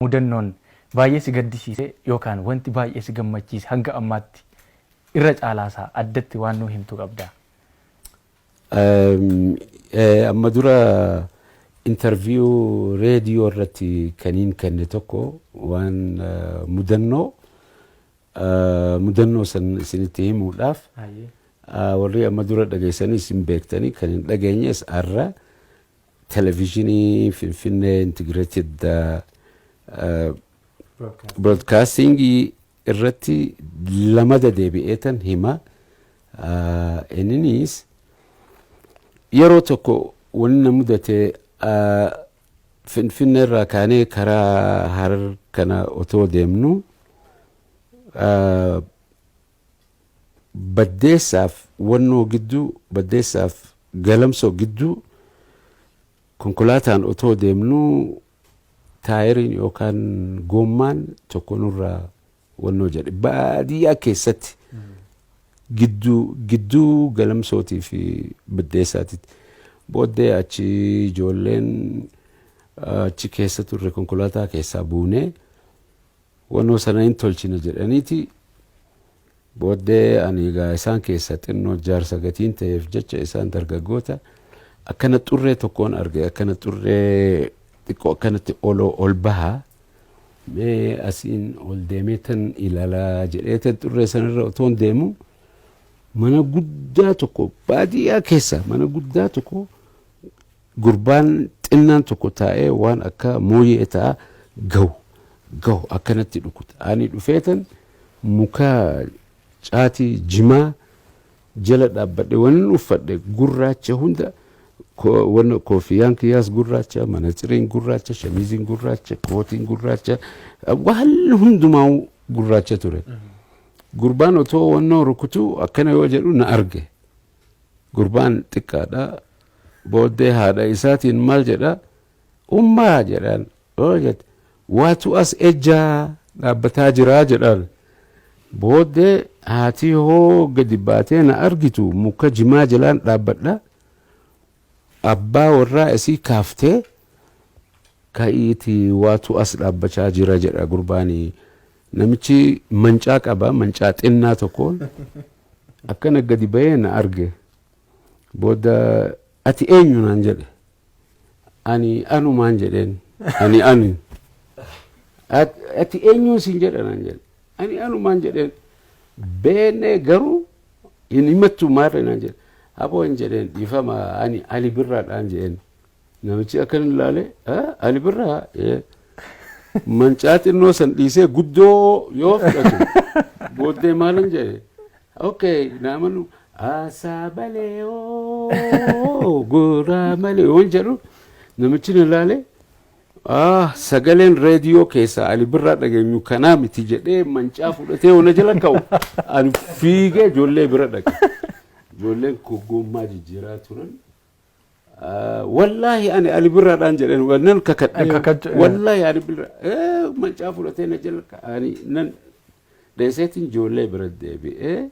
Mudannoon baay'ee si gaddisiise yookaan wanti baay'ee si gammachiise hanga ammaatti irra caalaasaa addatti waan nuu himtu qabdaa? Amma dura interview reediyoo irratti kaniin kenne tokko waan mudannoo mudannoo san isinitti himuudhaaf, warri amma dura dhageessanii isin beektanii, kan hin dhageenyes har'a televizyinii Finfinnee Integrated Broadcasting irratti lamada deebi'eetan hima. Inninis yeroo tokko wanni na mudate, Finfinnee irraa kaanee karaa Harar kana otoo deemnu, Baddeessaaf Wannoo gidduu, Baddeessaaf Galamsoo gidduu konkolaataan otoo deemnu taayiriin yookaan goommaan tokko nurraa wannoo jedhe, baadiyyaa keessatti gidduu gidduu Galamsootii fi Baddeessaatitti. Booddee achi ijoolleen achi keessa turre konkolaataa keessaa buunee wannoo sana hin tolchina jedhaniiti. Booddee ani egaa isaan keessa xinnoo jaarsa gatiin ta'eef jecha, isaan dargaggoota, akkana xurree tokkoon arge, akkana xurree xiqqoo akkanatti oloo ol baha, mee asiin ol deemee tan ilaalaa jedhee tan xurree sanarra otoon deemu, mana guddaa tokko baadiyyaa keessa, mana guddaa tokko gurbaan xinnaan tokko taa'ee waan akka mooyyee ta'a gahu gahu akkanatti dhukuta. Ani dhufeetan muka caatii jimaa jala dhaabbadhe. Waan uffadhe gurraacha hunda, wanna koofiyaan kiyyaas gurraacha, manatsiriin gurraacha, shamiziin gurraacha, kootiin gurraacha, waan hundumaa gurraacha ture. Gurbaan otoo wannoo rukutuu akkana yoo jedhu na arge. Gurbaan xiqqaadha. Booddee haadha isaatiin maal jedha? "Ummaa," jedhaan. Oo jette. "Waatu as ejjaa dhaabbataa jiraa," jedhaan. Booddee haati hoo gadi baatee na argitu, muka jimaa jalaan dhaabbadha. Abbaa warraa isii kaaftee, "Ka'iitii waatu as dhaabbachaa jira," jedha gurbaanii. Namichi mancaa qaba, mancaa xinnaa tokkoon akkana gadi bahee na arge. Booda "Ati eenyu?" naan jedhe. "Ani anumaan," jedheen. "Ani ani." "Ati eenyuun siin jedha?" naan jedhe. "Ani anumaan," jedheen. "Beene garuu hin himattu maarre?" naan jedhe. "Aboo," hin jedheen, "dhiifama, ani Ali Birraadhaan," jedheen. Namichi akkan ilaale, "Ali Birraa?" Mancaa xinnoo san dhiisee guddoo yoo fudhatu, booddee maalin jedhe? Okay, naamanu aasaa malee oo goraa malee yoon jedhu, namichi na ilaale, "Ah, sagaleen reediyoo keessaa Ali Birraa dhageenyu kanaa miti," jedhee mancaa fudhatee ona jala ka'u, ani fiigee ijoollee bira dhaqe. Ijoolleen gommaa jijjiiraa turan. "Wallaahi ani Ali Birraadhaan," jedheen, nan kakadhee. "Wallaahi Ali Birraa mancaa fudhatee na jala ani nan dheeseetiin ijoollee bira deebi'ee."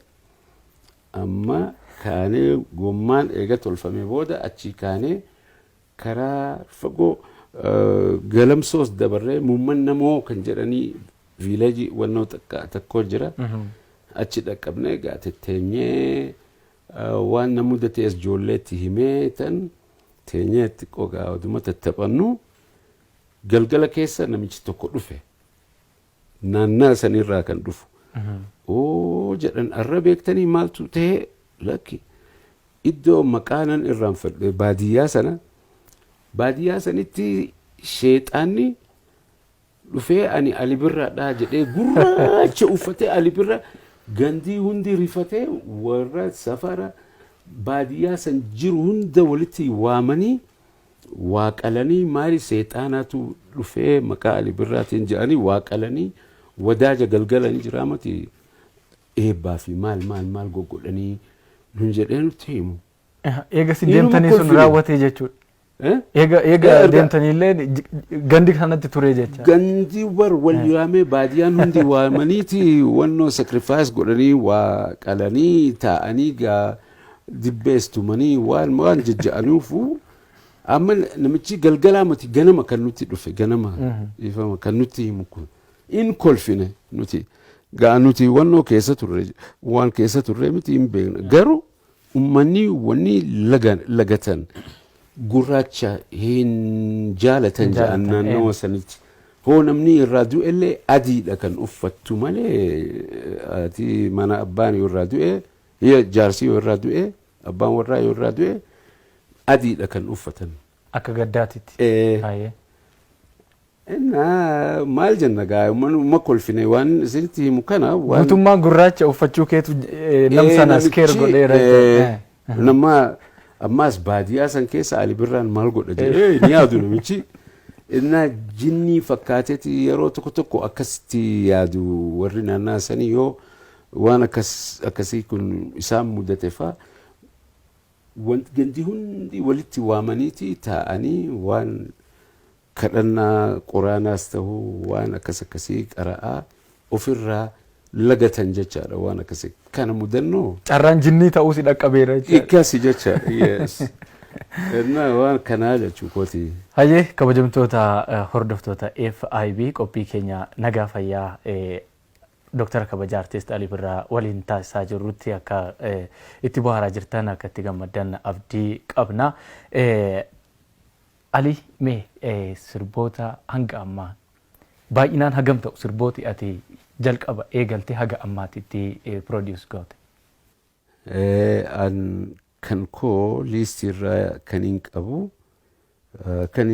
Amma kaanee gommaan eega tolfamee booda achii kaanee karaa fagoo Galamsoos dabarree muumman namoo kan jedhanii village wannoo tokko jira. Achi dhaqqabnee egaa tetteenyee waan na mudatees ijoolleetti himee tan teenyee xiqqoo gaa oduma tattaphannu, galgala keessa namichi tokko dhufe, naannaa sanirraa kan dhufu. "Oo," jedhan, "arra beektanii maaltu ta'e? Lakki, iddoo maqaa nan irraanfadhe, baadiyyaa sana, baadiyyaa sanitti sheexaanni dhufee ani Ali Birraadhaa jedhee gurraacha uffatee Ali Birraa, gandii hundi rifatee warra safara baadiyyaa san jiru hunda walitti waamanii waa qalanii, maali seexaanaatu dhufee maqaa Ali Birraatiin jedhanii waa qalanii, wadaaja galgalanii jiraamati eebbaa fi maal maal maal goggodhanii nun jedhee nutti himu." Eega isin deemtanii sun raawwatee jechuudha. Eega deemtaniillee gandi kanatti ture jecha. Gandi bar wal yaamee baadiyyaan hundi waamaniiti wannoo sacrifice godhanii waa qalanii taa'anii gaa dibbees tumanii waan waan jajja'aniifu. Amma namichi galgalaa miti, ganama kan nutti dhufe, ganama ifama kan nutti himu kun in kolfine. Nuti gaa nuti wannoo keessa turre, waan keessa turre miti, hin beekna. Garuu ummanni wanni lagatan gurraacha hin jaalatan Hin jedhan jaalatan, naannawa sanitti. Hoo namni irraa du'ellee adiidha kan uffattu malee, ati mana abbaan yoo irraa du'e, jaarsi yoo irraa du'e, abbaan warraa yoo irraa du'e, adiidha kan uffatan. Akka gaddaatitti. Hayyee. Innaa maal jenna gaa, uummanuma kolfine waan isinitti himu kana waan. Guutummaan gurraacha uffachuu keetu nam sana scare godheera jechuudha. Nama ammaas baadiyyaa san keessa Ali Birraan maal godha jedhee ni yaadu namichi. Innaa jinnii fakkaateeti yeroo tokko tokko akkasitti yaadu warri naannaa sanii, yoo waan akkas akkasii kun isaan mudate faa wanti gandi hundi walitti waamaniiti taa'anii waan kadhannaa quraanaas ta'uu waan akkas akkasii qara'aa ofirraa lagatan jechaadha waan akkasii kana mudannoo. Carraan jinnii ta'uu si dhaqqabeera jechaadha. Akkasi jechaadha, yes. Innaa waan kanaa jechuu kooti. Hayyee, kabajamtoota hordoftoota FIB, qophii keenya nagaa fayyaa Dooktara kabajaa Artist Alii Birraa waliin taasisaa jirrutti akka itti bohaaraa jirtan, akka itti gammaddan abdii qabna. Ali, mee sirboota hanga ammaa baay'inaan hagam ta'u, sirbooti ati jalqaba eegalte haga ammaatti itti produce goote? An kan koo liistii irraa kan hin qabu, kan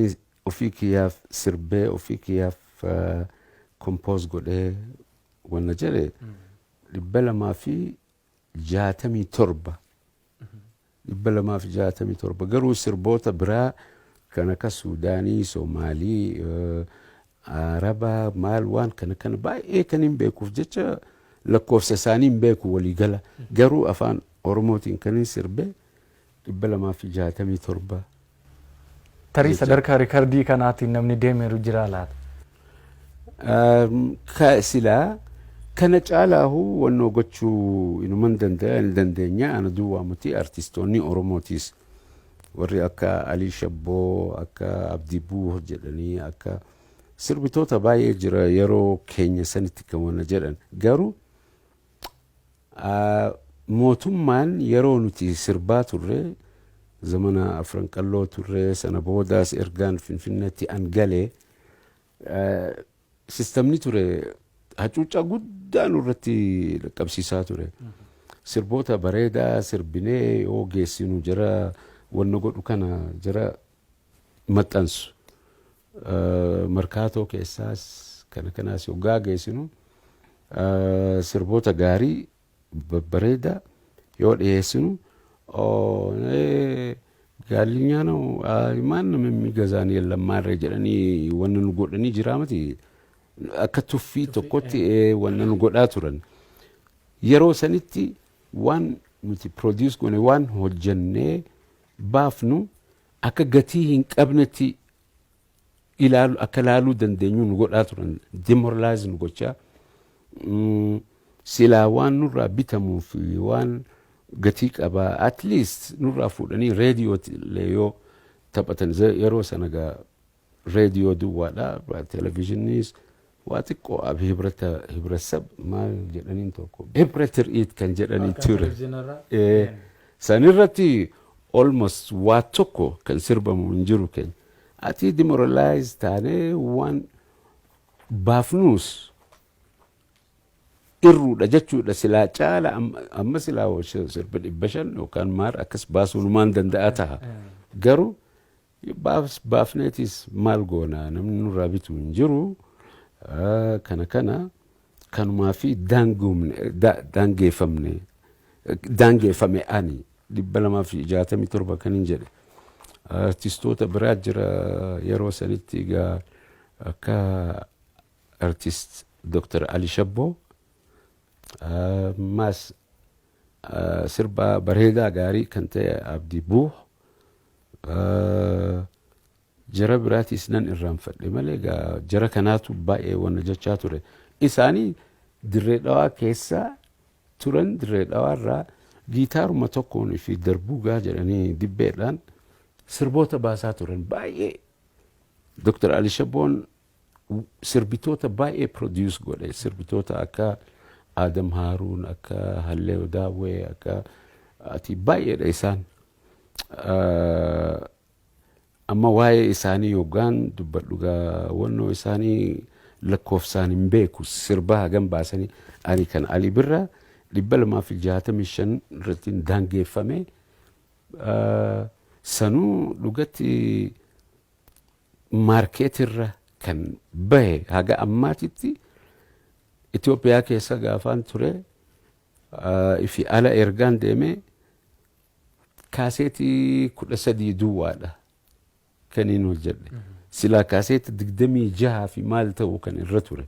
ofii kiyyaaf sirbee, ofii kiyyaaf compose godhee wanna jedhe 267. 267. Garuu sirboota biraa kan akka Suudaanii, Soomaalii, Arabaa, maal waan kana kana baay'ee kan hin beekuuf jecha lakkoofsa isaanii hin beeku waliigala. Garuu afaan Oromootiin kan hin sirbe 267. Tarii sadarkaa rikardii kanaatiin namni deemeeru jira laata? Silaa kana caalaahu wannoo gochuu inuman danda'a, hin dandeenya. Ana duwwaa miti, artistoonni Oromootis warri akka Alii Shabboo, akka Abdii Buuh jedhanii, akka sirbitoota baay'ee jira yeroo keenya sanitti kan wanna jedhan. Garuu mootummaan yeroo nuti sirbaa turre, zamana Afran Qalloo turre, sana boodaas ergaan Finfinneetti an galee, sistamni ture hacuuccaa guddaa nurratti dhaqqabsiisaa ture. Sirboota bareedaa sirbinee yoo geessinu jara wanna godhu kana jara maxxansu. Markaatoo keessaas kana kanaas yoggaa geessinu, sirboota gaarii babbareedaa yoo dhiyeessinu, ጋልኛ ነው ማንም የሚገዛን የለም ማድረግ jedhanii wanna nu godhanii jira miti, akka tuffii tokkotti wanna nu godhaa turan. Yeroo sanitti waan nuti produce goone, waan hojjennee baafnu akka gatii hin qabnetti ilaalu, akka ilaaluu dandeenyu nu godhaa turan, demoralize nu gochaa. Silaa waan nurraa bitamuu fi waan gatii qabaa at least nurraa fuudhanii reediyootti illee yoo taphatan, yeroo sana gaa reediyoo duwwaadha, televezyiiniis waa xiqqoo hibrata hibrasab maal jedhaniin tokko hibra tir'iit kan jedhanii ture. Sanirratti almost waa tokko kan sirbamu hin jiru keenya. Ati demoralize taanee waan baafnuus irruudha jechuudha. Silaa caala amma silaa sirba 500 yookaan maar akkas baasuun maan danda'a ta'a. Garuu baafneetis maal goona, namni nurraa bitu hin jiru. Kana kana kanumaa fi daangeeffamne, daangeeffame ani 267 kan hin jedhe. Artistoota biraa jira yeroo sanitti egaa, akka artist Dr. Ali Shabboo ammas sirba bareedaa gaarii kan ta'e Abdii Buuh, jara biraatis nan irraanfadhe malee egaa jara kanaatu baay'ee wanna jechaa ture. Isaanii Dirree Dhawaa keessa turan, Dirree Dhawaa irraa giitaaruma tokkoon fi darbuugaa jedhanii dibbeedhaan Sirboota baasaa turan baay'ee. Dr. Ali Shaboon sirbitoota baay'ee produce godhe. Sirbitoota akka Adam Haaruun, akka Hallee Daawwee, akka ati baay'eedha isaan. Amma waa'ee isaanii yookaan dubbadhu gaa, wannoo isaanii lakkoofsaan hin beeku, sirba hagam baasanii. Ani kan Ali Birraa 265 irratti daangeffame. Sanuu dhugatti market irra kan bahe haga ammaatitti Itoophiyaa keessa gaafaan ture fi ala ergaan deeme kaaseetii 13 duwwaadha kan inni hojjedhe. Silaa kaaseetii 26 fi maal ta'u kan irra ture.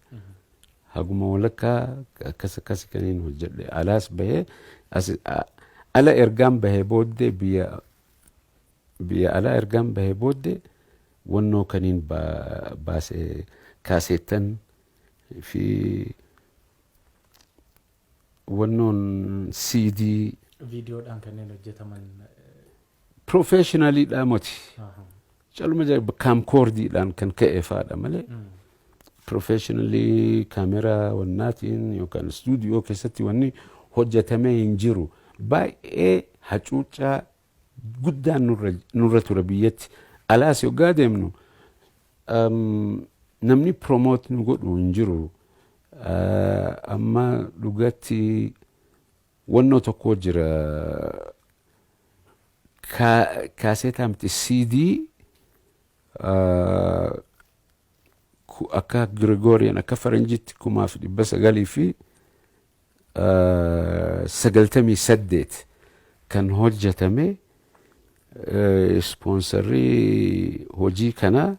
Haguma walakkaa akkas akkas kan inni hojjedhe. Alaas bahee, ala ergaan bahee booddee, biyya alaa ergaan bahee booddee wannoo kaniin baase kaaseettan fi wannoon CD. Viidiyoodhaan kanneen hojjetaman. Professionaliidhaa moti. Caluma camcordiidhaan kan ka'e faadha malee professionally kaameraa wannaatiin yookaan istuudiyoo keessatti wanni hojjetamee hin jiru. Baay'ee hacuuccaa guddaan nurra ture biyyatti. Alaas yoggaa deemnu namni promote nu godhu hin jiru. Amma dhugatti wannoo tokko jira, kaaseetaa miti, CD akka Gregorian, akka faranjitti 1998 kan hojjetame. Sponsorrii hojii kanaa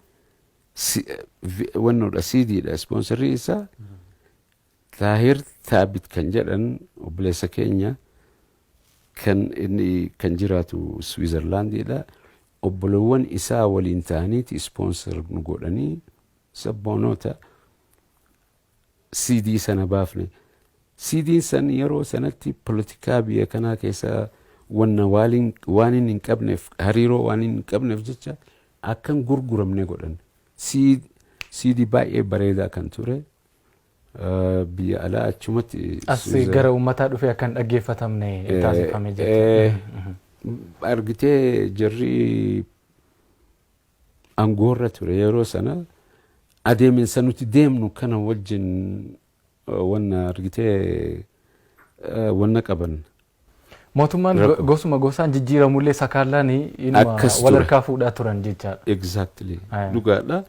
wannoodha, CDdha. Sponsorrii isaa Taahir Taabit kan jedhan, obboleessa keenya kan inni kan jiraatu Switzerlandiidha. Obbolowwan isaa waliin ta'aniiti sponsor nu godhanii sabboonoota CD sana baafne. CDn san yeroo sanatti polotikaa biyya kanaa keessa wanna waan inni hin qabneef, hariiroo waan inni hin qabneef jecha akkan gurguramne godhan. CD baay'ee bareedaa kan ture. Biyya alaa achumatti. As gara uummataa dhufee akka hin dhaggeeffatamne taasifame jechuudha. Argitee, jarri aangoorra ture yeroo sana adeeminsa nuti deemnu kana wajjin wanna argitee wanna qaban. Mootummaan gosuma gosaan jijjiiramullee sakaallaan inuma wal harkaa fuudhaa turan jechaadha. Exactly. Dhugaadha.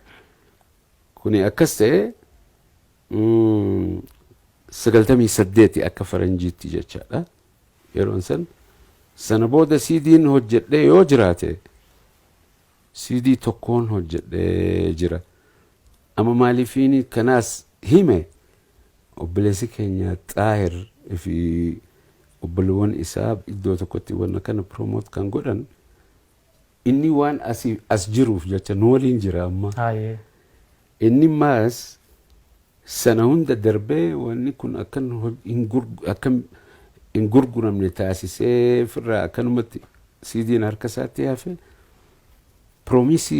Kuni akkas ta'e 98 akka faranjiitti jechaadha. Yeroon san sana booda CD'n hojjedhee yoo jiraate CD tokkoon hojjedhee jira. Amma maaliifiin kanaas hime, obboleessi keenya Xaahir fi obbolowwan isaa iddoo tokkotti wanna kana promote kan godhan, inni waan asii as jiruuf jecha nu waliin jira amma. Inni maas sana hunda darbee wanni kun akkan hin gurguramne taasisee firraa akkanumatti CD'n harka isaatti hafe. Promise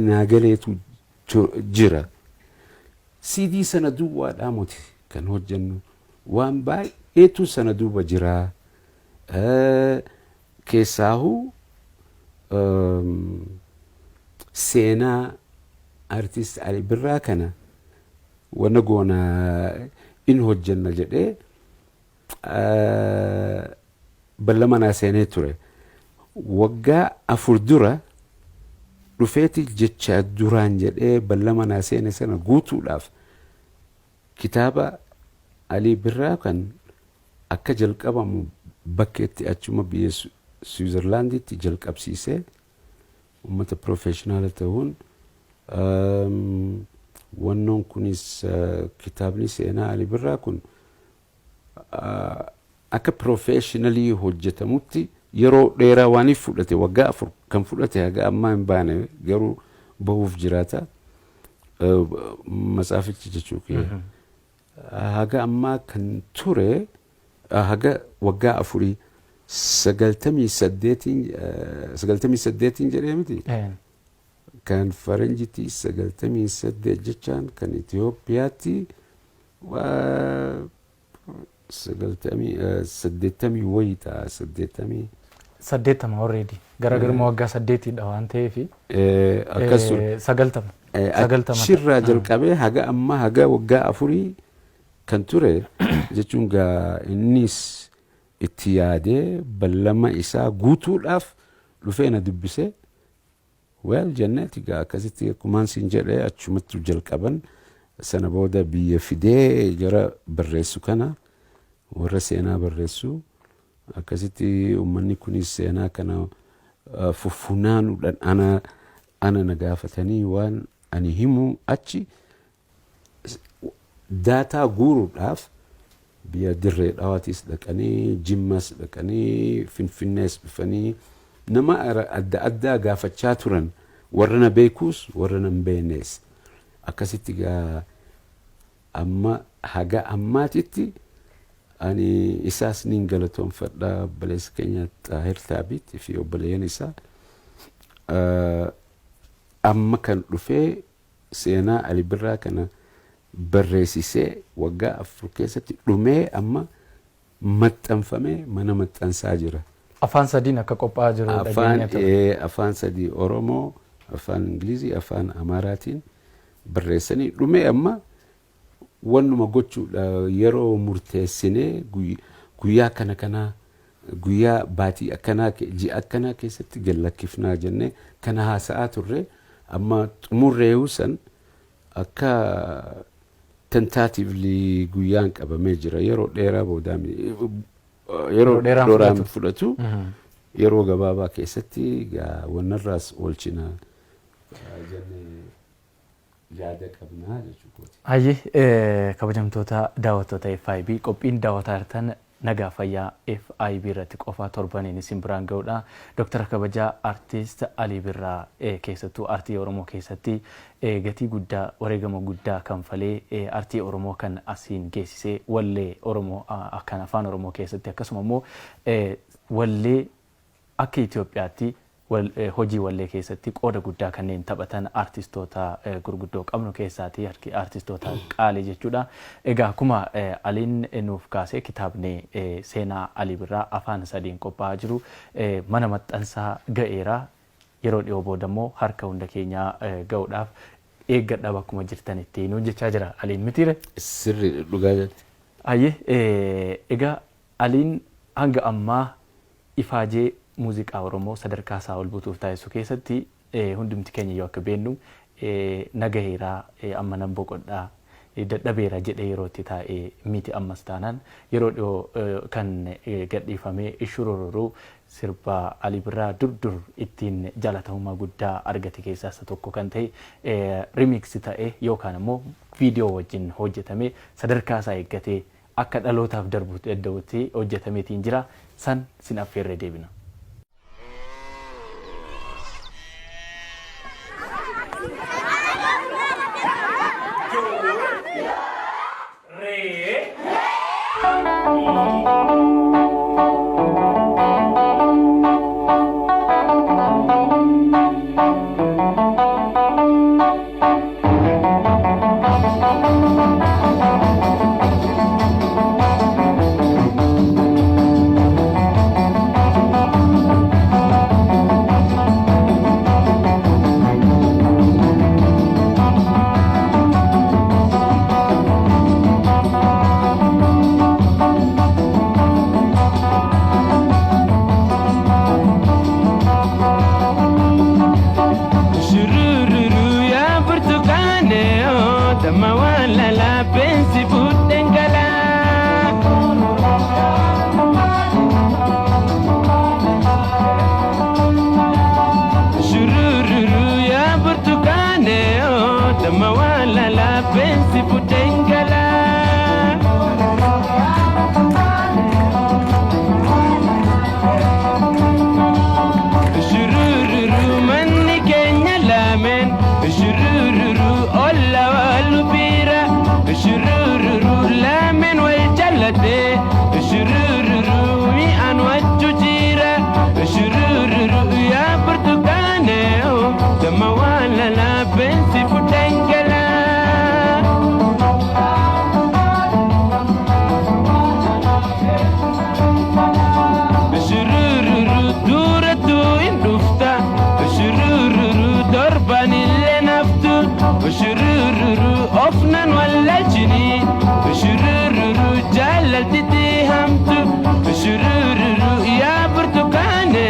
naa galeetu jira. CD sana duwwaadhaa miti kan hojjennu, waan baay'eetu sana duuba jira. Keessaahuu seenaa artist Ali Birraa kana wanna goona in hojjenna jedhee ballama naa seenee ture. Waggaa 4 dura dhufeeti jecha duraan jedhee ballama naa seene sana guutuudhaaf kitaaba Alii Birraa kan akka jalqabamu bakkeetti achuma biyya Switzerlanditti jalqabsiisee uummata professional ta'uun wannoon kunis kitaabni seenaa Alii Birraa kun akka professionally hojjetamutti yeroo dheeraa waaniif fudhate, waggaa 4 kan fudhate, haga ammaa hin baane, garuu bahuuf jiraata. Matsaafichi jechuu kiyya. Haga ammaa kan ture haga waggaa 4. 98iin, 98iin jedhee miti. Kan faranjitti 98 jechaan kan Itoophiyaatti waa 80 wayii ta'a, 80. 80 already. Garaagarummaa waggaa 8dha waan ta'eef. Akkas ture. 90. 90. Achirraa jalqabee haga ammaa, haga waggaa 4 kan ture jechuun gaa innis itti yaadee ballama isaa guutuudhaaf dhufee na dubbise. Well, jenneeti gaa akkasitti akkumaan siin jedhe achumatti jalqaban. Sana booda biyya fidee jara barreessu kana, warra seenaa barreessu, akkasitti uummanni kunis seenaa kana fuffunaanuudhaan ana na gaafatanii waan ani himu achi daataa guuruudhaaf biyya Dirree Dhawaatis dhaqanii, Jimmas dhaqanii, Finfinnees dhufanii nama adda addaa gaafachaa turan, warra na beekuus warra na hin beeknes. Akkasitti gaa amma haga ammaatitti ani isaas nin galatoonfadha, obboleessa keenya Xaahir Taabiit fi obboleeyyan isaa. Amma kan dhufee seenaa Ali Birraa kana barreessisee waggaa 4 keessatti dhumee amma maxxanfamee mana maxxansaa jira. Afaan sadiin akka qophaa'aa jiru Afaan dhageenya ture. Afaan sadii, Oromoo, afaan Ingilizii, afaan Amaaraatiin barreessanii dhumee amma wannuma gochuudha yeroo murteessinee guyyaa kana kanaa, guyyaa baatii akkanaa, ji'a akkanaa keessatti gad lakkifnaa jennee kana haasa'aa turre. Amma xumurreeyuu san akka tentatively guyyaan qabamee jira. Yeroo dheeraa boodaa yeroo Yeroo dheeraan dheeraan fudhatu. Fudhatu yeroo gabaabaa keessatti gaa wannarraas oolchina jennee yaada qabnaa jechuudha. Hayyee, kabajamtoota daawwattoota FIB, qophiin daawwataa jirtan nagaa fayyaa FIB irratti qofa torbaniin isin biraan ga'udha. Dooktara kabajaa Artiist Alii Birraa keessattuu artii Oromoo keessatti gatii guddaa, wareegama guddaa kanfalee artii Oromoo kan asiin geessisee, wallee Oromoo kan afaan Oromoo keessatti akkasuma immoo wallee akka Itoophiyaatti hojii wallee keessatti qooda guddaa kanneen taphatan artistoota gurguddoo qabnu keessaati, artistoota qaalii jechuudha. Egaa akkuma Aliin nuuf kaase kitaabni seenaa Alii Birraa afaan sadiin qophaa'aa jiru mana maxxansaa ga'eera. Yeroo dhiyoo booda immoo harka hunda keenyaa ga'uudhaaf eeggadhaa bakkuma jirtanitti nuun jechaa jira Aliin, mitiire? Sirrii, dhugaa jetti. Hayyee, egaa Aliin hanga ammaa ifaajee muuziqaa Oromoo sadarkaa isaa ol butuuf taasisu keessatti hundumti keenya yoo akka beennu nagaheera, amma nan boqodhaa, dadhabeera jedhee yeroo itti taa'ee miti. Ammas taanaan yeroo dhiyoo kan gadhiifamee Ishurururuu sirba Ali Birraa dur dur ittiin jaalatamummaa guddaa argate keessaa isa tokko kan ta'e remix ta'e yookaan immoo viidiyoo wajjin hojjetame sadarkaa isaa eeggatee akka dhalootaaf darbu danda'utti hojjetameetiin jira. San sin affeerree deebina. Re. Mi. Shurururu yaa burtukaane damma waan lalaafeen si fuudheen galaa. Shurururu yaa burtukaane damma waan lalaafeen si fuudheen galaa. Shurururu manni keenya lameen, shurururu olla wal bira, shurururu lameen wal jallate, shurururu mi'aan wajju Jaalaltiti hamtu shurururu yaa burtukaane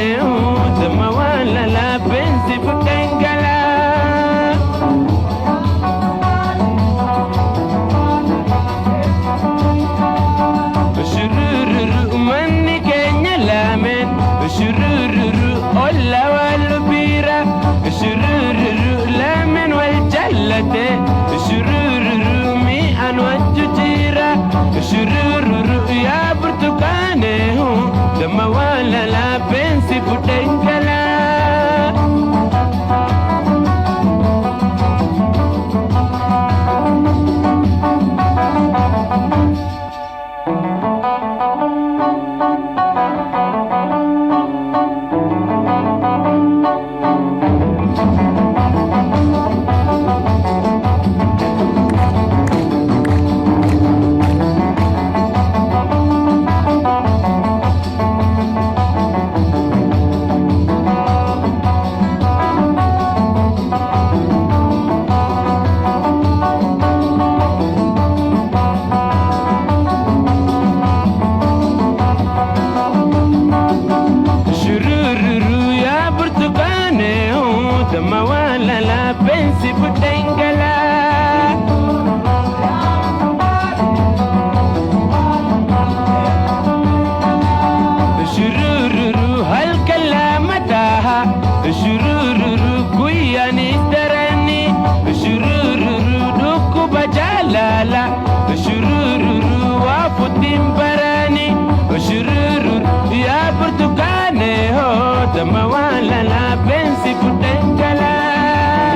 damma waan lalaafeensi fudhan galaa. Shurururu manni keenya lameen shurururu olla wal bira shurururu lameen wal jallate shurururu mi'aan wajju jira shurururu yaa burtukaane damma waan lalaafeensi fudhan galaa. Shurururu yaa burtukaane damma waan lalaafeensi fudhan galaa. Shurururu halkan lama taha shurururu guyyaanis darani shurururu dhukkuba jaalala shurururu waa futiin barani shurururu yaa burtukaane hoo damma waan lalaafeensi fudhan galaa.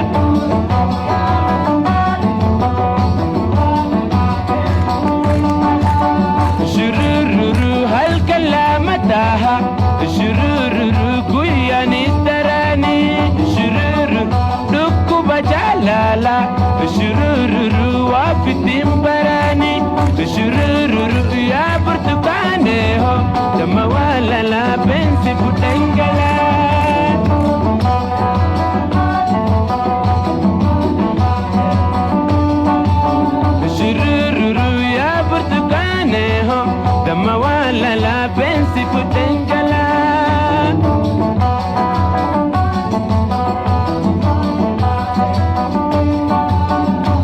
Shurururu halkan lama taha shurururu guyyaanis darani shururu dhukkuba jaalala shurururu waa fitiin barani shurururu yaa burtukaane hoo damma waan lalaafeensi fudhan galaa. Shurururu yaa burtukaane hoo damma waan lalaafeensi fudhan galaa.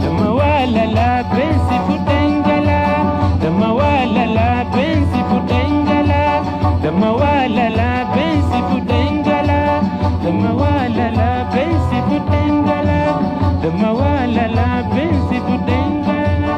Damma waan lalaafeensi fudhan galaa. Damma waan lalaafeensi fudhan galaa. Damma waan lalaafeensi fudhan galaa. Damma waan lalaafeensi fudhan galaa. Damma waan lalaafeensi fudhan galaa.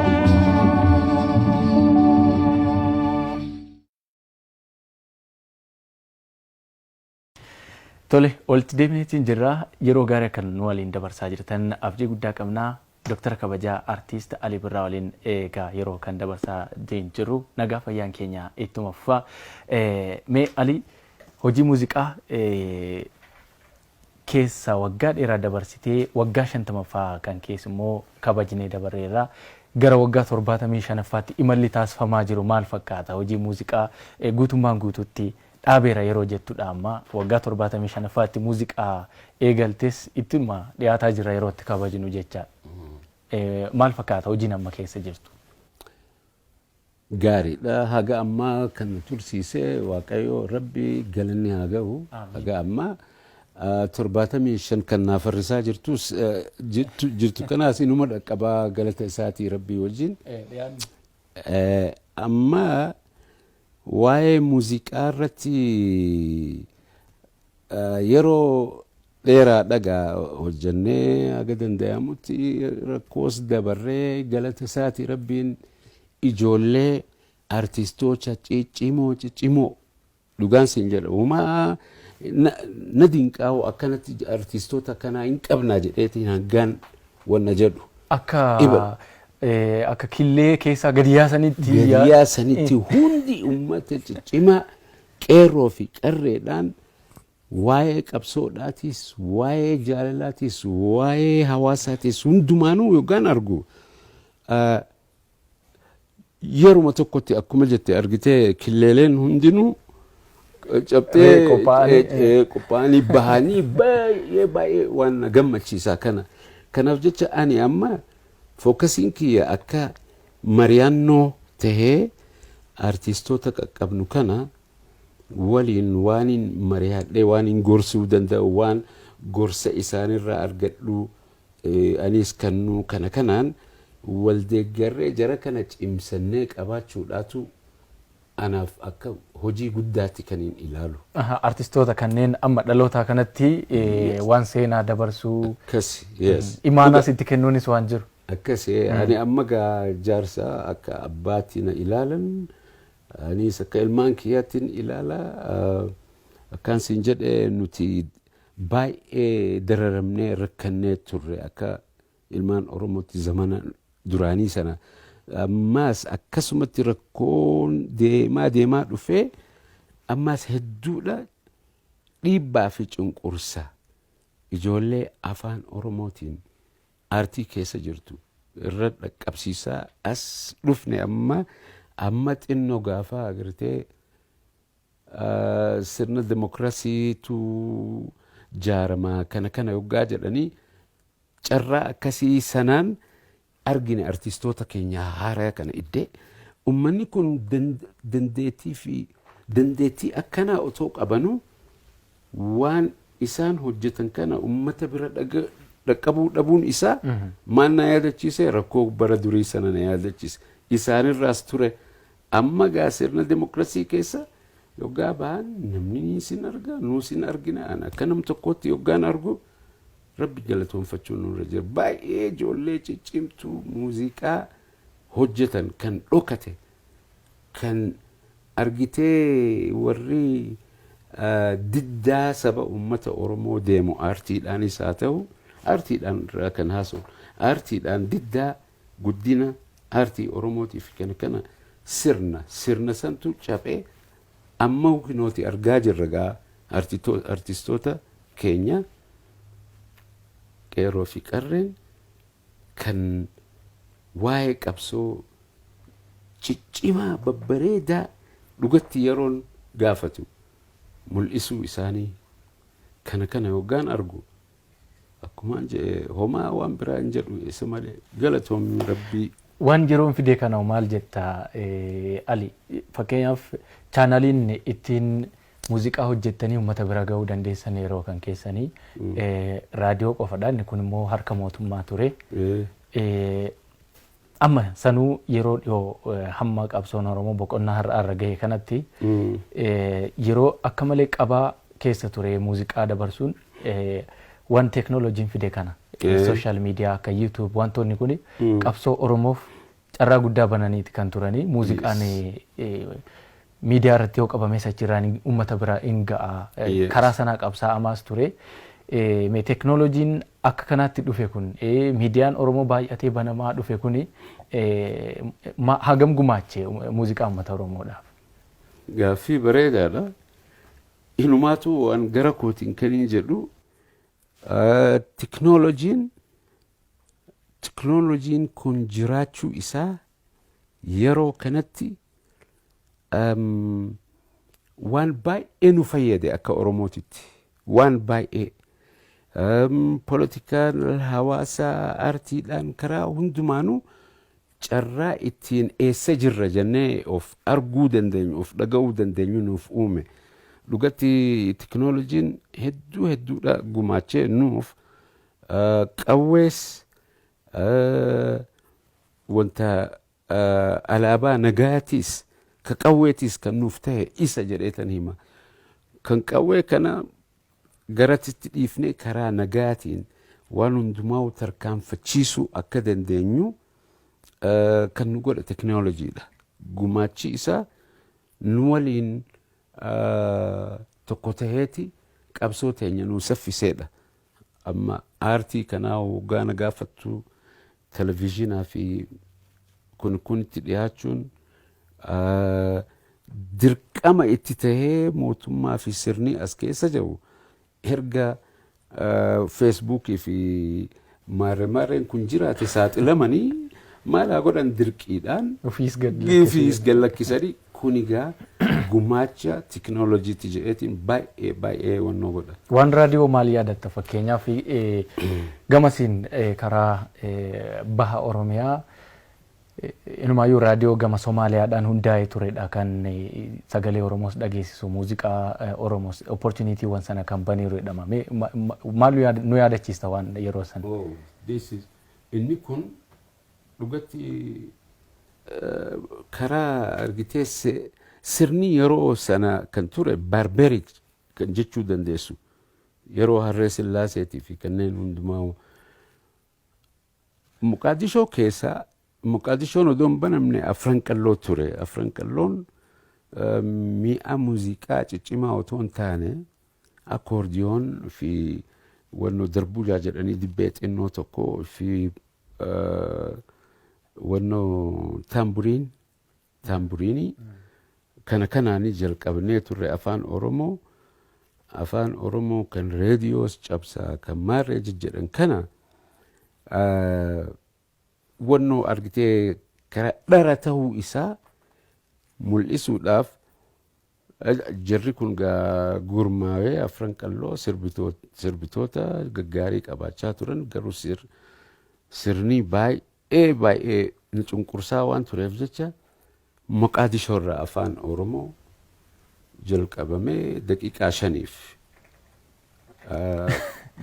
Tole, walitti deebineetiin jirra. Yeroo gaarii kan nu waliin dabarsaa jirtan abdii guddaa qabnaa. Doktara kabajaa Artiist Alii Birraa waliin egaa yeroo kan dabarsaa jirru nagaa fayyaan keenya ittuma fufaa. Mee Alii, hojii muuziqaa keessa waggaa dheeraa dabarsitee waggaa 50ffaa kan keessa immoo kabajnee dabarreerra. Gara waggaa 75ffaatti imalli taasifamaa jiru maal fakkaata? Hojii muuziqaa guutummaan guutuutti dhaabeera yeroo jettudha amma waggaa 75ffaatti muuziqaa eegaltes ittuma dhiyaataa jira yeroo itti kabajnu jecha. Maal fakkaata hojiin amma keessa jirtu? Gaariidha. Haga ammaa kan tursiise Waaqayyo Rabbi galanni haa gahu. Haga ammaa 75 kan naaf farrisaa jirtus jirtu kanaas inuma dhaqqabaa galata isaatii Rabbii wajjin. Amma waa'ee muuziqaa irratti yeroo dheeraa dhagaa hojjannee haga danda'amutti rakkoos dabarree galata isaatii Rabbiin ijoollee artistoota ciccimoo ciccimoo, dhugaan siin jedha, uumaa na dinqaa'u akkanatti artistoota akkanaa hin qabnaa jedheetiin hangaan wanna jedhu. Akka killee keessaa gadi yaasanitti. Gadi yaasanitti hundi uummata ciccimaa qeerroo fi qarreedhaan waa'ee qabsoodhaatis, waa'ee jaalalaatis, waa'ee hawaasaatis hundumaanuu yookaan argu yeruma tokkotti akkuma jette argitee killeeleen hundinuu cabxee qophaa'anii bahanii baay'ee baay'ee waan na gammachiisaa kana. Kanaaf jecha ani amma focusiin kiyya akka mari'annoo tahee Artistoota qaqqabnu kana waliin waan hin mari'adhee, waan hin gorsuu danda'u, waan gorsa isaanirraa argadhu, anis kannuu kana kanaan waldeeggarree jara kana cimsannee qabaachuudhaatu anaaf akka hojii guddaatti kan hin ilaalu. Artistoota kanneen amma dhaloota kanatti waan seenaa dabarsuu Akkas, yes. Imaanaas itti kennuunis waan jiru. Akkas, ani amma gaa jaarsa akka abbaatti na ilaalan, anis akka ilmaan kiyyaatti ilaala. Akkaan siin jedhe, nuti baay'ee dararamnee rakkannee turre akka ilmaan Oromootti zamana duraanii sana. Ammaas akkasumatti rakkoon deemaa deemaa dhufee ammaas hedduudha dhiibbaa fi cunqursa ijoollee afaan Oromootiin aartii keessa jirtu irra dhaqqabsiisaa as dhufne. Amma xinnoo gaafa agartee sirna demokrasiitu jaaramaa kana kana yoggaa jedhanii, carraa akkasii sanaan argine artistoota keenya haaraa kana iddee ummanni kun dandeettii fi dandeettii akkanaa otoo qabanuu waan isaan hojjetan kana ummata bira dhaqqabuu dhabuun isaa maal na yaadachiise? Rakkoo bara durii sana na yaadachiise. Isaanirraas ture. Amma gaa sirna demokrasii keessa yoggaa bahan namni sin arga, nuu sin argina. An akka nam tokkootti yoggaan argu, Rabbi galatoonfachuun nurra jira. Baay'ee ijoollee ciccimtuu muuziqaa hojjetan kan dhokate kan argitee, warri diddaa saba ummata Oromoo deemu, aartiidhaanis haa ta'u, aartiidhaan irraa kan haasa'u, aartiidhaan diddaa guddina aartii Oromootiif kana kana sirna santu caphee amma nuti argaa jirra. Gaa artistoota keenya qeerroo fi qarreen kan waa'ee qabsoo ciccimaa babbareedaa dhugatti yeroon gaafatu mul'isuu isaanii kana kana yoggaan argu, akkumaan jedhe, homaa waan biraa hin jedhu isa malee, galatoomni Rabbii. Waan yeroon fide kana maal jetta, Ali? Fakkeenyaaf, chaanaliin ittiin muuziqaa hojjettanii uummata bira gahuu dandeessan yeroo kan keessanii raadiyoo qofadha. Inni kun immoo harka mootummaa ture. Amma sanuu yeroo dhiyoo hamma qabsoon Oromoo boqonnaa har'a irra gahe kanatti yeroo akka malee qabaa keessa ture muuziqaa dabarsuun, waan teeknooloojiin fide kana, social media akka YouTube, wantoonni kun qabsoo Oromoof carraa guddaa bananiiti kan turanii. Muuziqaan miidiyaa irratti yoo qabames achirraan uummata bira hin ga'a. Karaa sanaa qabsaa'amaas ture. Mee teeknooloojiin akka kanaatti dhufe kun, miidiyaan Oromoo baay'atee banamaa dhufe kun, hagam gumaache muuziqaa uummata Oromoodhaaf? Gaaffii bareedaadha. Inumaatu waan gara kootiin kan hin jedhu, teknooloojiin kun jiraachuu isaa yeroo kanatti waan baay'ee nu fayyade akka Oromootitti. Waan baay'ee poolitikaan, hawaasaa, aartiidhaan, karaa hundumaanuu carraa ittiin eessa jirra jennee of arguu dandeenyu, of dhaga'uu dandeenyu nuuf uume. Dhugatti teknooloojiin hedduu hedduudha gumaachee nuuf. Qawwees wanta alaabaa nagaatiis ka qawweetiis kan nuuf ta'e isa jedheetan hima. Kan qawwee kana garatitti dhiifnee karaa nagaatiin waan hundumaa tarkaanfachiisuu akka dandeenyu kan nu godhe teknooloojiidha. Gumaachi isaa nu waliin tokko taheeti qabsoo teenya nu saffiseedha. Amma aartii kanaa waggaa na gaafattu, televizyiinaa fi kun kunitti dhiyaachuun dirqama itti tahee mootummaa fi sirni as keessa jiru erga Feesbuukii fi maarree maarreen kun jiraate saaxilamanii maal haa godhan, dirqiidhaan Ofiis gad ofiis gad lakkisanii. Kun egaa gumaacha teknooloojiitti jedheetiin baay'ee baay'ee wannoo godha. Waan raadiyoo maal yaadatta? Fakkeenyaaf, gamasiin karaa baha Oromiyaa Inumaayyuu raadiyoo gama Somaaliyaadhaan hundaa'ee turedha kan sagalee Oromoos dhageessisu, muuziqaa Oromoos opportunitywwan sana kan baneeru jedhama. Maal nu yaadachiista waan yeroo sana? Oh, this is inni kun dhugatti karaa argitee sirni yeroo sana kan ture barbaric kan jechuu dandeessu, yeroo Harree Sillaaseetii fi kanneen hundumaa Muqaadishoo keessaa, Muqaadishoon odoo hin banamne Afran Qalloo ture. Afran Qalloon mi'a muuziqaa ciccimaa otoo hin taane accordion fi wannoo darbujaa jedhanii dibbee xinnoo tokko fi wannoo taamburiinii kana kanaanii jalqabnee turre. Afaan Oromoo kan reediyoos cabsaa kan maarree jejjedhan kana wannoo argitee karaa dhara ta'uu isaa mul'isuudhaaf jarri kun gurmaawee Afran Qalloo sirbitoota gaggaarii qabaachaa turan, garuu sirni baay'ee baay'ee nu cunqursaa waan tureef jecha Moqaadishoo irraa afaan Oromoo jalqabamee daqiiqaa 5f.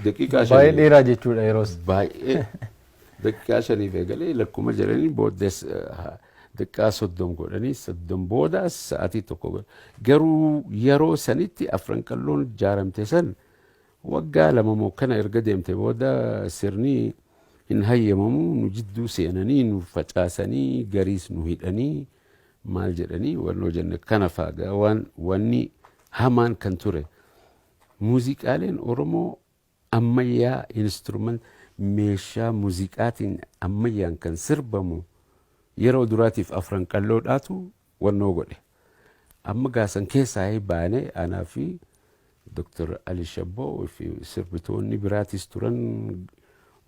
Daqiiqaa Baay'ee dheeraa jechuudha yeroos. Baay'ee, daqiiqaa 5f eegalee lakkuma jedhanii booddees daqiiqaa 30 godhanii, 30 booda sa'aatii 1 godhan. Garuu yeroo sanitti Afran Qalloon ijaaramte san waggaa 2 moo kana erga deemte booda sirni hin hayyamamu, nu jidduu seenanii nu facaasanii, gariis nu hidhanii, maal jedhanii wannoo jenne kana faagaa waan wanni hamaan kan ture. Muuziqaaleen Oromoo ammayyaa, instrument, meeshaa muuziqaatiin ammayyaan kan sirbamu yeroo duraatiif Afran Qalloodhaatu wannoo godhe. Amma gaasan keessaa baanee anaa fi Dr. Ali Shabboo fi sirbitoonni biraatis turan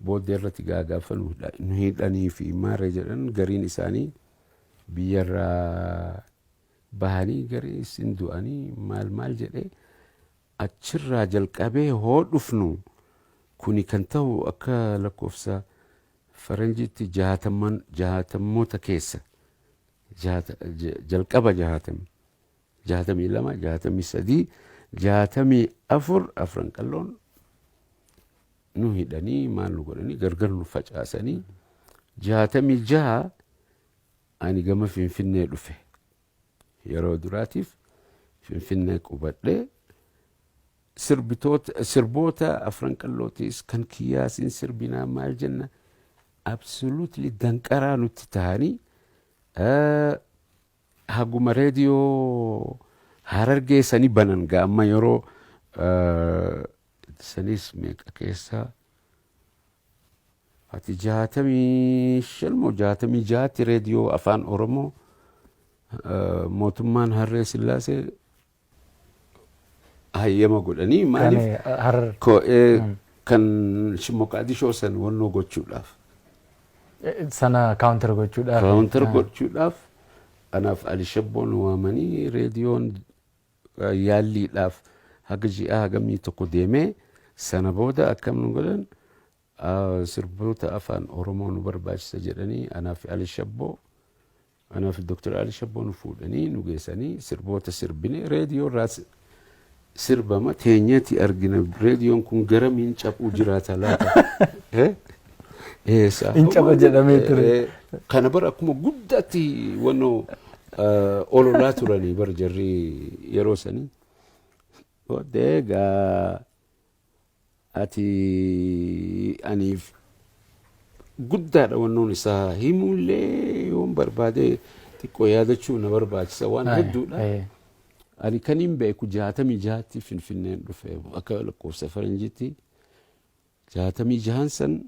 booddee irratti gaagaafa nu hidhanii fi maarree jedhan, gariin isaanii biyyarraa bahanii, garii isin du'anii, maal maal jedhee achirraa jalqabee hoo dhufnu kuni kan ta'u akka lakkoofsa faranjiitti jahatamoota keessa, jalqaba 60, 62, 63, 64 Afran Qalloon nu hidhanii, maal nu godhanii, gargar nu facaasanii, 66 ani gama Finfinnee dhufe. Yeroo duraatiif Finfinnee qubadhee sirbitoota, sirboota Afran Qallootis kan kiyyaasiin sirbinaa maal jenna, absolutely danqaraa nutti tahanii haguma reediyoo Harargee sanii banan gaa. Amma yeroo sanis meeqa keessaa ati, 65 moo 66tti reediyoo afaan Oromoo mootummaan Harree Sillaasee hayyama godhanii maaliif kan Moqaadishoo san wannoo gochuudhaaf. Sana counter gochuudhaaf. Counter gochuudhaaf anaaf Ali Shabboon waamanii reediyoon yaalliidhaaf haga ji'a hagamii tokko deemee, sana booda akkam nu godhan, sirboota afaan Oromoo nu barbaachisa jedhanii anaaf Ali Shabboo, anaaf Dr. Ali Shabboo nu fuudhanii nu geessanii sirboota sirbine. Reediyoo irraa sirbama teenyeeti argina. Reediyoon kun garamiin caphuu jiraata laata? Eessa? In caba jedhamee ture. Kana bara akkuma guddaatti wannoo ololaa turanii bara jarri yeroo sanii. Booddee egaa ati aniif guddaadha wannoon isaa himuullee yoon barbaade xiqqoo yaadachuu na barbaachisa, waan hedduudha. Ani kan hin beeku 66tti Finfinneen dhufe, akka lakkoofsa faranjiitti 66n san,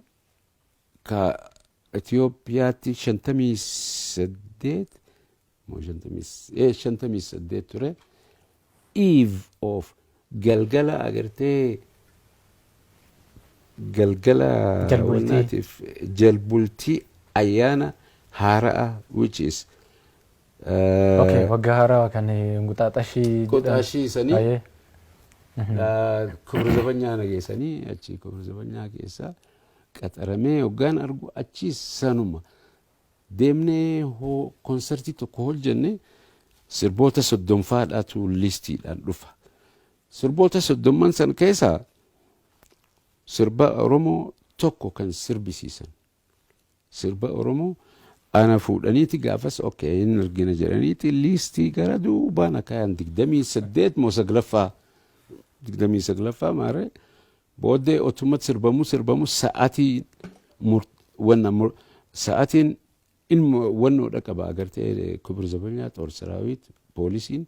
ka Itoophiyaatti 58 moo 58 ture. Eve of galgala agartee galgala Jalbultii. Jalbultii ayyaana haara'a, which is Okay, waggaa haarawaa kan Inquxaaxashii. Quxaashii sanii Kubra Zabanyaa na geessanii achi Kubra Zabanyaa keessa qaxaramee hoggaan argu achi sanuma Deemnee hoo konsartii tokko hojjenne, sirboota 30ffaadhaatu liistiidhaan dhufa. Sirboota 30n san keessaa sirba Oromoo tokko kan sirbisiisan. Sirba Oromoo ana fuudhaniiti gaafas okay hin argina jedhaniiti liistii gara duubaan akkaayaan 28 moo saglaffaa, 29ffaa maaree. Booddee otumatti sirbamu sirbamu, sa'aatii wanna sa'aatiin ilma wannoodha qaba agartee, ክብር ዘበኛ, ጦር ሰራዊት, poolisiin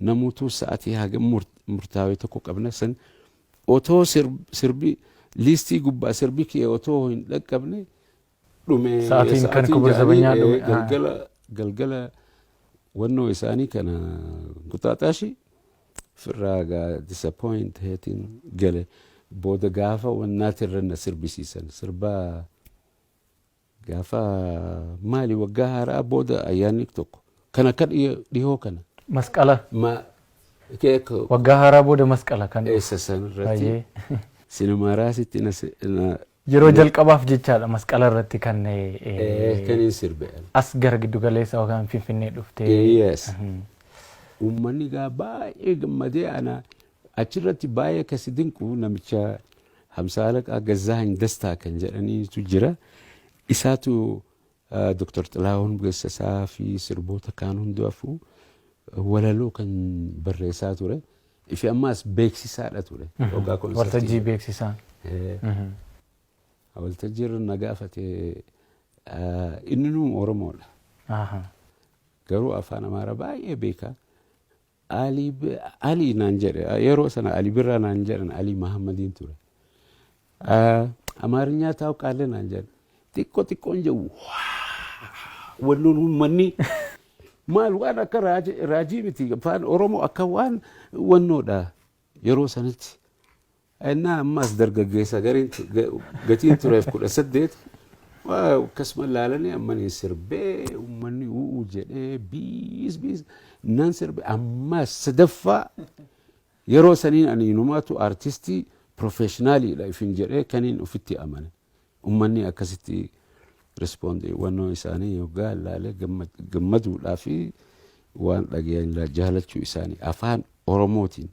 namoota sa'aatii haga murtaa'e tokko qabna. San otoo sirbi liistii gubbaa sirbi kee otoo hin dhaqqabne dhume. Sa'aatiin kan ክብር ዘበኛ dhume. Galgala galgala wannoo isaanii kana quxaaxaashi firraa gaa disappoint heetiin gale. Booda gaafa wannaatirra na sirbisiisan, sirbaa gaafa maali, waggaa haaraa booda ayyaanni tokko kan akka dhihoo kana. Masqala. Ma Waggaa haaraa booda masqala kan. Eessa san irratti sinemaaraasitti na Yeroo jalqabaaf jechaadha masqala irratti kan kan hin sirbe. As gara giddu galeessa yookaan Finfinnee dhuftee. Yes. Uummanni gaa baay'ee gammadee. Ana achirratti baay'ee kasi dinqu namicha Hamsa Alaqaa Gazzaahany Dastaa kan jedhaniitu jira. Isaatu Dr. Xilahuun Gessasaa fi sirboota kaan hundaafuu walaloo kan barreessaa ture. Ifi ammaas beeksisaadha ture. Waltajjii beeksisaa. Waltajjii irra na gaafate. Inni nuu Oromoodha. Garuu afaan Amaaraa baay'ee beeka. Ali naan jedhe. Yeroo sana Ali Birraa naan jedhan, Ali Mahammadiin ture. አማርኛ ታውቃለህ naan jedhe. Xiqqoo xiqqoon jedhu. Wannoon uummanni maal waan akka raajii miti, afaan Oromoo akka waan wannoodha yeroo sanatti. Innaa ammas dargaggeessa gatiin tureef 18 akkasuma laalanii ammanii sirbee, uummanni u'uu jedhee biis biis nan sirbe. Ammas sadaffaa yeroo saniin ani inumaatu artistii professionaaliidha ifin jedhee kaniin ofitti amane. Uummanni akkasitti respond wannoo isaanii yoggaa ilaalee gammaduudhaa fi waan dhagayan jaalachuu isaanii afaan Oromootiin.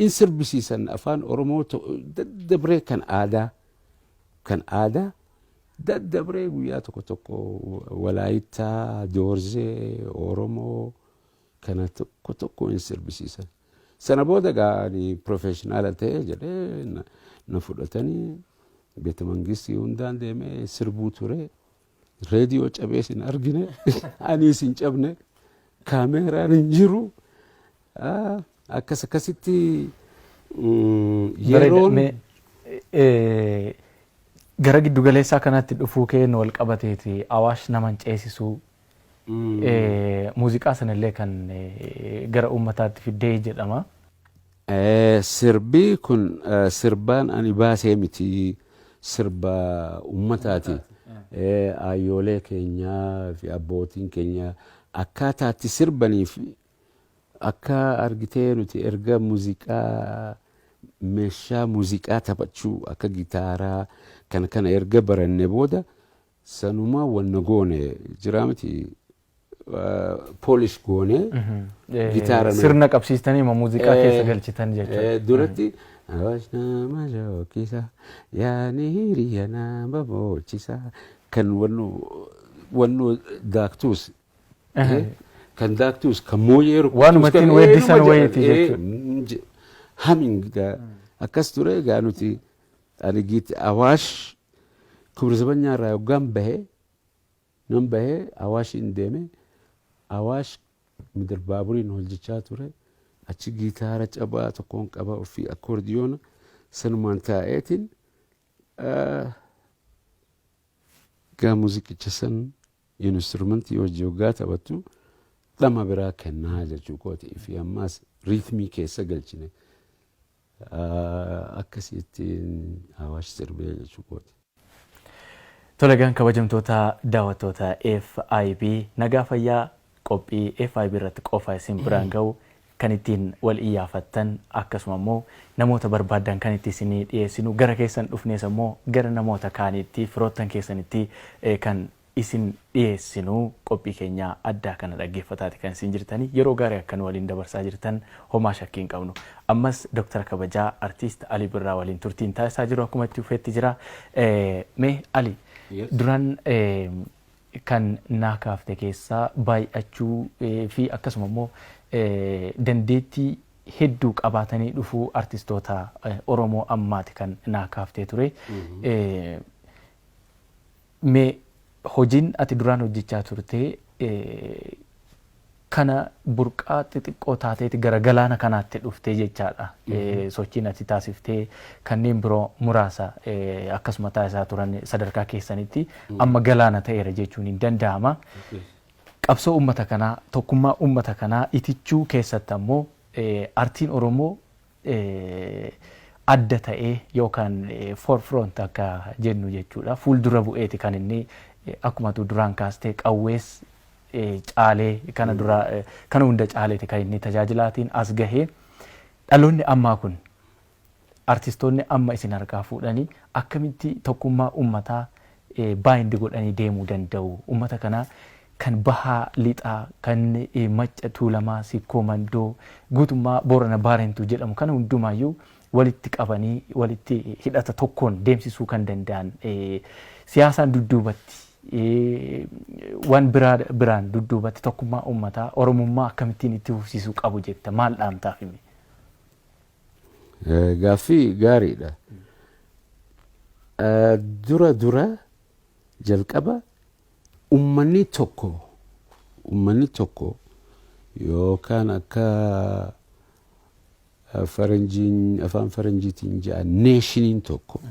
In sirbisiisan afaan Oromoo daddabree kan aadaa daddabree guyyaa tokko tokko Walaayittaa, Doorzee, Oromoo kana tokko tokko in sirbisiisan. Sana booda gaa ani professional ta'e jedhee na fudhatanii beeta mangistii hundaan deemee sirbuu ture. Reediyoo cabees hin argine, anis hin cabne, kaameeraan hin jiru. Akkas akkasitti yeroon. Gara giddu galeessaa kanatti dhufuu keen wal qabateeti Awaash naman ceesisuu muuziqaa sanallee kan gara uummataatti fiddee jedhama. Sirbi kun sirbaan ani baasee miti, sirba uummataati. Ayyoolee keenyaa fi abbootiin keenya akkaataatti sirbanii fi akka argitee nuti erga muuziqaa, meeshaa muuziqaa taphachuu akka gitaaraa kana kana erga baranne booda sanuma wanna goone jira miti, polish goone gitaara. Sirna qabsiistanii muuziqaa keessa galchitan jechuudha. Duratti Awaash nama shookisa, yaani hiriya nama boochisa, kan wannu daaktuus kan daaktuus kan mooyee rukutus. Waanuma ittiin weeddisan wayiiti jechuudha. Humming akkas ture. Egaa nuti ani giit Awaash ክብር ዘበኛ irraa yoggaan bahee nan bahee Awaashin deeme. Awaash midir baaburiin hojjechaa ture. Achi gitaara cabaa tokkoon qaba ofii akkoordiyoona sanumaan taa'eetiin gaa muuziqicha san instrumentii hojii hoggaa taphattu dhama biraa kennaa jechuu kooti fi ammaas riitmii keessa galchine akkasittiin Awaash sirbee jechuu kooti. Tolegaan kabajamtoota daawwattoota FIB, nagaa fayyaa qophii FIB irratti qofa isin biraan ga'u. Kan ittiin wal iyyaafattan, akkasuma immoo namoota barbaaddan kan itti isinii dhiyeessinu, gara keessan dhufnees immoo gara namoota kaaniitti, firoottan keessanitti kan isin dhiyeessinu qophii keenya addaa kana dhaggeeffataati kan isin jirtanii. Yeroo gaarii akka nu waliin dabarsaa jirtan homaa shakkii hin qabnu. Ammas Dooktara kabajaa Artiist Alii Birraa waliin turtiin taasisaa jiru akkuma itti fufeetti jira. Mee Ali, duraan kan naa kaafte keessaa baay'achuu fi akkasuma immoo dandeettii hedduu qabaatanii dhufuu artistoota Oromoo ammaati kan naa kaaftee ture. Mee hojiin ati duraan hojjechaa turte kana burqaa xixiqqoo taateeti gara galaana kanaatti dhuftee jechaadha. Sochiin ati taasiftee kanneen biroo muraasa akkasuma taasisaa turan sadarkaa keessanitti amma galaana ta'eera jechuun hin danda'ama. Qabsoo uummata kanaa, tokkummaa uummata kanaa itichuu keessatti ammoo artiin Oromoo adda ta'ee yookaan forefront akka jennu jechuudha. Fuuldura bu'eeti kan inni akkuma duraan kaastee qawwees caalee, kana dura kana hunda caaleeti kan inni tajaajilaatiin as gahee. Dhaloonni ammaa kun, artistoonni amma isin harkaa fuudhanii, akkamitti tokkummaa uummataa bind godhanii deemuu danda'u? Uummata kanaa kan bahaa, lixaa, kan Macca, Tuulamaa, Sikkoo Mandoo, guutummaa Boorana, Baarentuu jedhamu kana hundumaayyuu walitti qabanii walitti hidhata tokkoon deemsisuu kan danda'an, siyaasaan dudduubatti, waan biraa biraan dudduubatti, tokkummaa uummataa Oromummaa akkamittiin itti fufsiisuu qabu jetta? Maal dhaamtaaf himi? Gaaffii gaariidha. Dura dura jalqaba uummanni tokko yookaan akka faranjiin, afaan faranjiitiin jedhan, nationiin tokko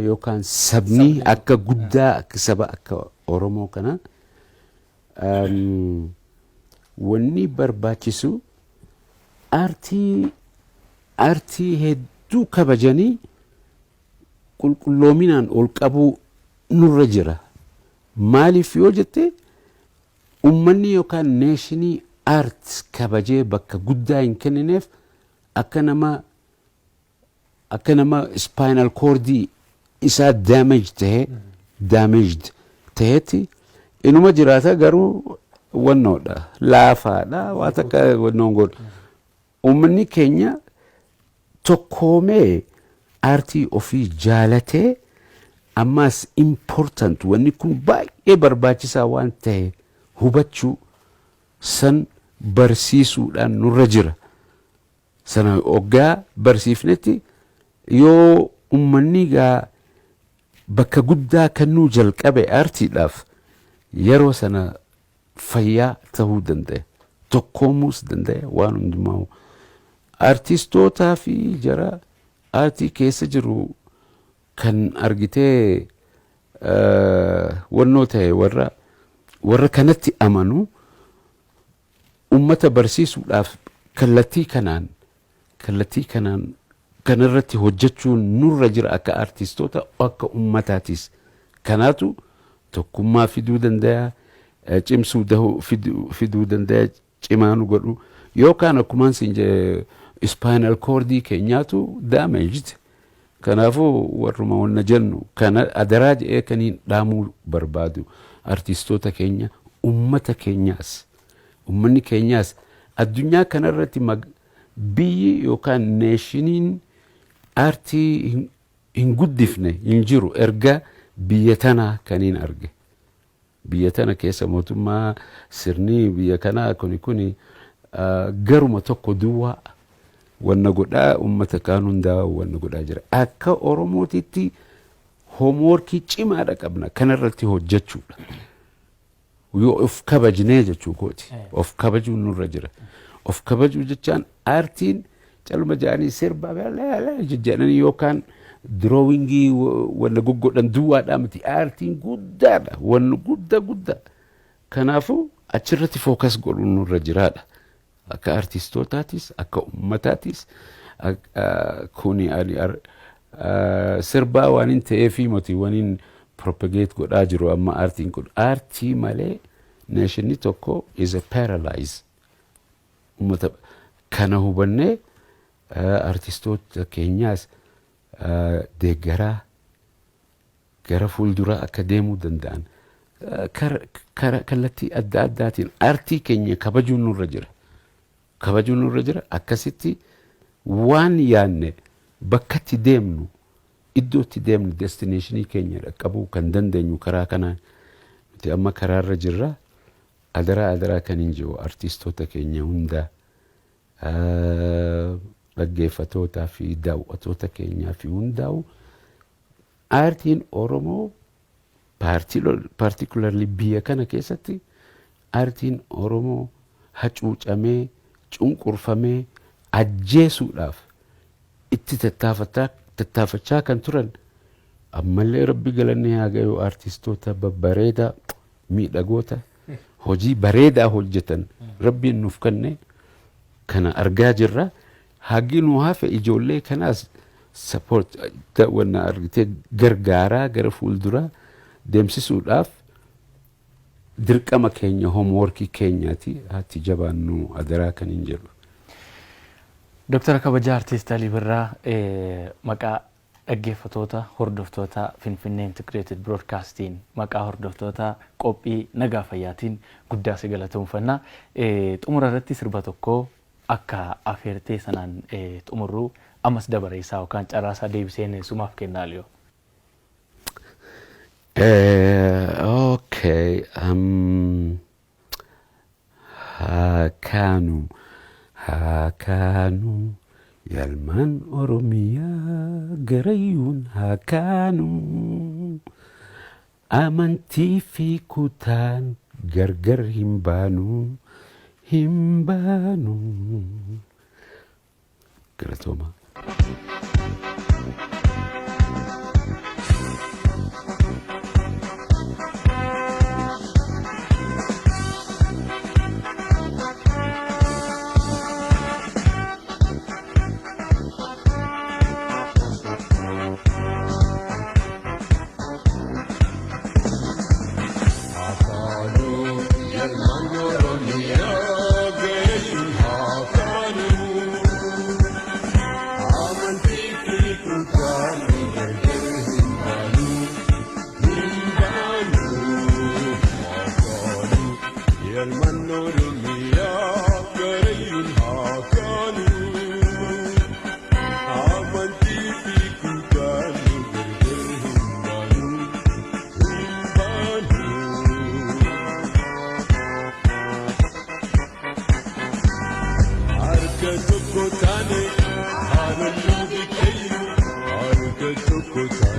yookaan sabni akka guddaa, akka saba akka Oromoo kana, wanni barbaachisu aartii hedduu kabajanii qulqulloominaan ol qabuu nurra jira. Maaliif yoo jette, uummanni yookaan nationii art kabajee bakka guddaa hin kennineef akka nama spinal cordii isaa damage ta'e, damaged ta'etti inuma jiraata, garuu wannoodha, laafaadha, waa takka wannoon godhu. Uummanni keenya tokkoomee aartii ofii jaalatee, ammaas important, wanni kun baay'ee barbaachisaa waan ta'e hubachuu san barsiisuudhaan nurra jira. Sana hoggaa barsiifnetti, yoo uummanni gaa bakka guddaa kennuu jalqabe aartiidhaaf, yeroo sana fayyaa ta'uu danda'e, tokkoomuus danda'e waan hundumaa. Aartistootaa fi jara aartii keessa jiru kan argitee wannoo ta'e, warra kanatti amanu, ummata barsiisuudhaaf kallattii kanaan kanarratti hojjechuun nurra jira akka aartistoota, akka ummataatis. Kanaatu tokkummaa fiduu danda'a, cimsuu fiduu danda'a, cimaa nu godhu, yookaan akkumaan siin jedhe spinal cordii keenyaatu damaged. Kanaafuu warruma wanna jennu kana adaraa jedhee kaniin dhaamuu barbaadu artistoota keenya, ummata keenyaas, ummanni keenyaas addunyaa kanarratti biyyi yookaan nationiin aartii hin guddifne hin jiru erga biyya tanaa kaniin arge. Biyya tana keessa mootummaa sirni biyya kanaa kuni garuma tokko duwwaa wanna godhaa, ummata kaan hundaa wanna godhaa jira. Akka Oromootitti homeworkii cimaadha qabna kanarratti hojjechuudha. Yoo of kabajnee jechuu kooti. Of kabajuun nurra jira. Of kabajuu jechaan aartiin caluma jedhanii sirba jedhanii yookaan drawingii wanna goggodhan duwwaadhaa miti. Aartiin guddaadha. Wanna guddaa guddaa. Kanaafuu achirratti focus godhuun nurra jiraadha. Akka artistootaatis, akka ummataatis, kuni ani sirbaa waan hin ta'eefi moti waniin propagate godhaa jiru amma aartiin kun. Aartii malee nationni tokko is a paralyze. Uummata kana hubannee artistoota keenyaas deeggaraa gara fuulduraa akka deemuu danda'an kallattii adda addaatiin aartii keenya kabajuun nurra jira. Kabajuun nurra jira. Akkasitti waan yaanne bakkatti deemnu, iddootti deemnu, destination keenya dhaqqabuu kan dandeenyu karaa kanaan. Nuti amma karaarra jirra. Adaraa, adaraa kan hin jiru artistoota keenya hundaa, dhaggeeffatootaa fi daawwattoota keenyaa fi hundaa'u, aartiin Oromoo, particularly biyya kana keessatti aartiin Oromoo hacuucamee, cunqurfamee, ajjeesuudhaaf itti tattaafachaa kan turan, ammallee Rabbi galanni haa gayu, artistoota babbareedaa, miidhagoota, hojii bareedaa hojjetan Rabbiin nuuf kenne kana argaa jirra. Hagi nu hafe ijoollee kanaas support wanna argitee gargaaraa gara fuulduraa deemsisuudhaaf dirqama keenya, homework keenyaati. Haati jabaannu adaraa kan hin jedhu. Doktara kabajaa Artiist Alii Birraa, maqaa dhaggeeffatoota hordoftoota Finfinnee Integrated Broadcasting, maqaa hordoftoota qophii nagaa fayyaatiin guddaa si galatoomfanna. Xumura irratti sirba tokko akka afeertee sanaan xumurru ammas dabaree isaa yookaan carraa isaa deebiseen sumaaf kennaa liyoo. Okay. Haa kaanu, haa kaanu, yalmaan Oromiyaa garayyuun haa kaanu, amantii fi kutaan gargar hin baanu, hin baanu. Galatooma. Haa kaanu, yalmaan Oromiyaa garayyuun haa kaanu, amantii fi kutaan gargar hin baanu, hin baanu. Haa kaanu, yalmaan Oromiyaa garayyuun haa kaanu, amantii fi kutaan gargar hin baanu, hin baanu. Harka tokko taane haalalluu bikkeeyyu, harka tokko.